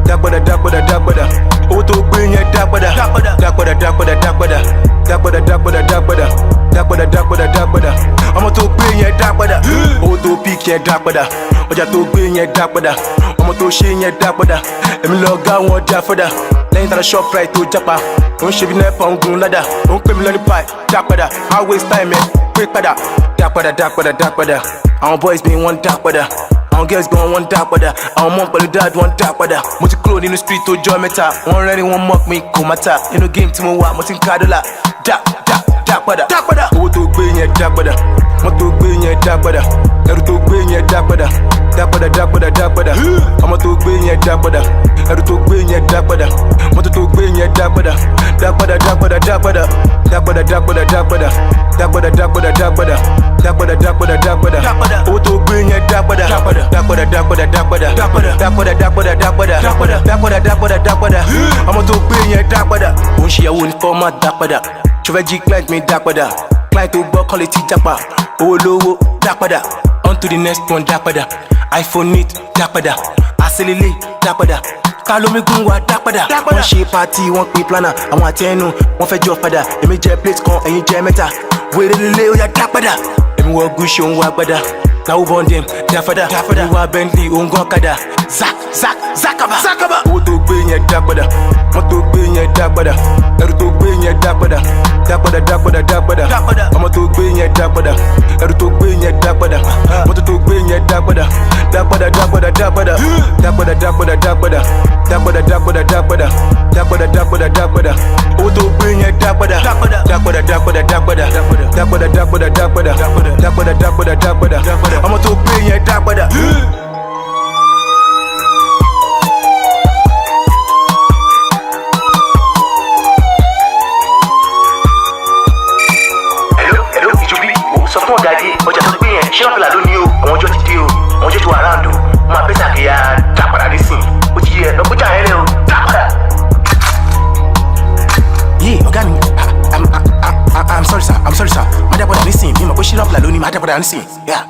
Dá padà, dá padà, dá padà. Owó tó gbé yẹn dá padà. Dá padà, dá padà, dá padà. Dá padà, dá padà, dá padà. Dá padà, dá padà, dá padà. Ọmọ tó gbé yẹn dá padà. Owó tó pick yẹn dá padà. Ọjà tó gbé yẹn dá padà. Ọmọ tó ṣe yẹn dá padà. Èmi lọ gá wọn dá fọ́dà. Lẹ́yìn tàdá Shoprite tó jápa. Ó ń ṣe bí NEPA ń gun ládà. Ó ń pè mí lọ́ní pie. Dá padà. Má waste time ẹ̀. Pé padà. Dá padà, dá padà, dá padà. Àwọn boys mi wọ́n dá padà. Àwọn girls gan wọ́n dá padà. Àwọn mom pẹ̀lú dad wọ́n dá padà. Mo ti kúrò nínú street tó jọ mẹ́ta. Wọ́n rẹ́rìn wọ́n mock mi kò má ta. Nínú game tí mo wà, mo ti ń ka dọ́là. Dá dá dá padà. Dá padà. Owó tó gbé yẹn dá padà. Mọ́tò gbé yẹn dá padà. Ẹrù tó gbé yẹn dá padà. Dá padà, dá padà, dá padà. Ọmọ tó gbé yẹn dá padà. Ẹrù tó gbé yẹn dá padà. Mọ́tò tó gbé yẹn dá padà. Dá padà, dá padà, dá padà. Dá padà, dá padà, dá padà. Dá padà, dá padà, dá padà. Dá padà, dá padà, dá padà. Owó tó gbé yẹn dá padà. Dá padà, dá padà, dá padà. Dá padà, dá padà, dá padà, dá padà. Dá padà, dá padà, dá padà. Ọmọ tó gbé yẹn dá padà. Ó ń ṣe ìyàwó ní format dá padà. Ṣọfẹ́ jí client mi dá padà. Client tó gbọ́ kọ́ létí jápa. Owó lówó dá padà. On to the next one dá padà. iPhone 8 dá padà. Àṣelélẹ̀ dá padà. Kálómígún wa dá padà. Wọ́n ṣe party, wọ́n pe planner. Àwọn àti ẹnu wọ́n fẹ́ jọ padà. Èmi jẹ plate kan, ẹ̀yin jẹ mẹ́ta. Wèrè lélẹ̀ ó yá dá padà. Èmi wọ Gucci, òun wá gbádà. Náwó bọ́ndẹ̀m dá fada. Èmi wá Bentley, òun gan kadà. Zak zak zakaba. Owó tó gbé yẹn dá padà. Mọ́tò gbé yẹn dá padà. Ẹrù tó gbé yẹn dá padà. Dá padà, dá padà, dá padà. Ọmọ tó gbé yẹn dá padà. Ẹrù tó gbé yẹn dá padà. Mọ́tò tó gbé yẹn dá padà. Dá padà, dá padà, dá padà. Dá padà, dá padà, dá padà. Dá padà, dá padà, dá padà. Dá padà, dá padà, dá padà. Owó tó gbé yẹn dá padà. Dá padà, dá padà, dá padà. Dá padà, dá padà, dá padà. Dá padà, dá padà, dá padà. Ọmọ tó gbé yẹn dá padà. Hello, hello, ìjọbí, o sọ fún ọ̀gá dé ọjà tó gbé yẹn ṣé wàá ló ní o. Àwọn ọjọ́ ti dé o, àwọn ọjọ́ ti wà ráǹdò. Máa bẹ́sà kí a dá padà nísìn. Ó ti yẹ lọ́gbọ́jà yẹn lẹ́ o, dá padà. Yé ọ̀gá mi, I'm sorry sir, I'm sorry sir. Má dá padà nísìn, mi mọ̀ pé ṣírọ́pìlà lónìí, má dá padà nísìn. Yeah.